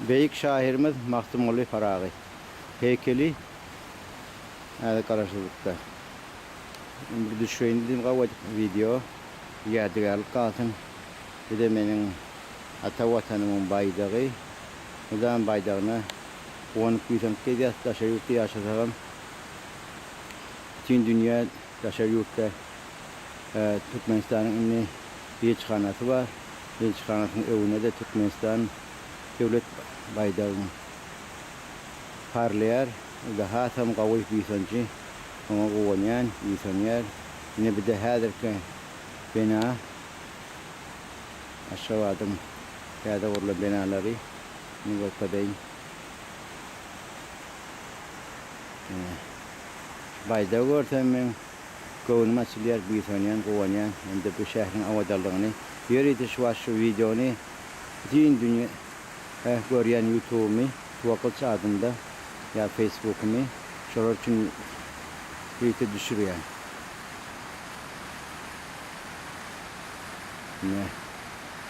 Beýik şahyrymyz Magtymguly Pyragy heýkeli häzir Garaşsyzlykda. Bir düşüreýin diýdim gawy edip wideo. Ýadygärlik galsyn. Bu-da meniň ata Watanymyň baýdagy. Mydam baýdagyna guwanyp buýsanyp gezýäs daşary ýurtda ýaşasagam. Bütin dünýä daşary ýurtda Türkmenistanyň indi ilçihanasy bar. Ilçihanasynyň öňünde-de Türkmenistan döwlet baýdagyň parlaýar. Bu-da hasam gawy buýsanjy. Oňa guwanýan, buýsanýar. Ine bu-da häzirki bina. Aşgabadyň täze gurlan binalary. Indi görkezeýin. Ine. Şu baýdagy görsem meň göwnüm açylýar, buýsanýan, guwanýan. Hem-de bu şäheriň abadanlygyny. Ýörite şu wagt şu wideony bütin dünýä görýän ýutubymy, Tuwakgylyç adynda ýa Facebookymy şolar üçin ýörite düşürýän. Ine,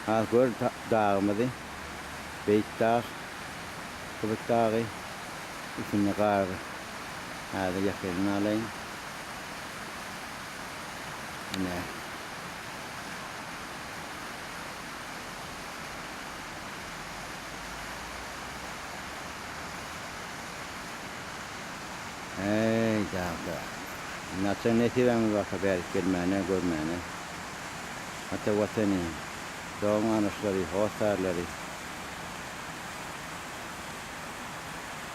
ha gör dagymyzy. Beýik dag, Gyzyk dagy. Üstünde gar. Häzir ýakyndan alaýyn. Ine. Eý, dag-dag. Indi haçan nesibämiz barka bärik gelmäne, görmäne. Ata Watany, dogan-garyndaşlary, hossarlary.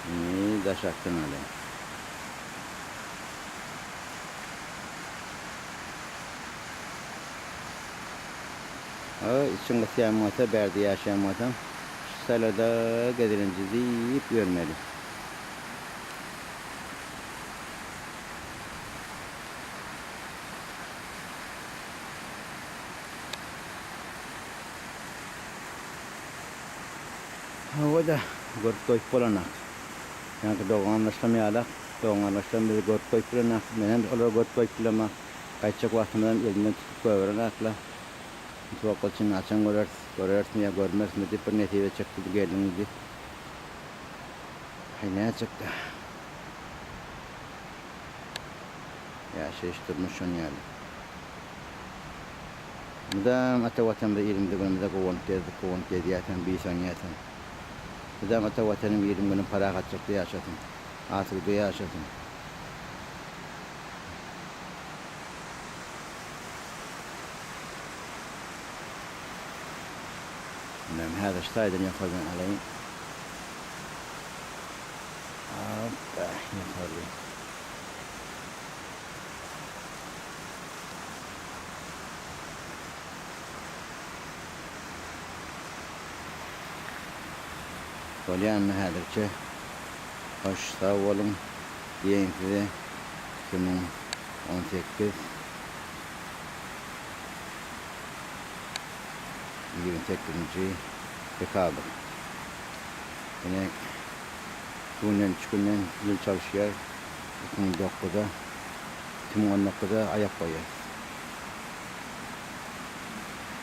Indi daşakdan alaýyn. Oý, içiň gysýan bolsa, bärde ýaşaýan bolsaň, şu salada gezelenç edip ýörmeli. Hawa-da, görüp doýup bolanak. Ýaňky dogan-garyndaşlarym ýalak, dogan-garyndaşlarym bizi görüp doýup bilenak, menem olary görüp doýup bilemok. Gaýtjak wagtymyzam elimden tutup goýberenakla. Towakgulçyny haçan göreris, görerismi ýa görmerismi diýip bir nesibe çekdi bu gelin diýip. Aý nätjekdä. Ýaşaýyş durmuş şon ýaly. Mydam ata Watanymyza ilimize günümize guwanyp gezdik, guwanyp gezýäsem, buýsanýasam. Mydam ata Watanym ilim günüm parahatçylykda ýaşasyn, asuda ýaşasyn. Inem häzir şu taýdan ýokardan alaýyn. Hopba, ýokarly. Bolýanyny häzirçe hoş sag boluň diýeýin size 2018 28-nji dekabr. Ine, iki günden, üç günden ýyl çalyşýar. 2009-a, 2019-a aýak goýýas.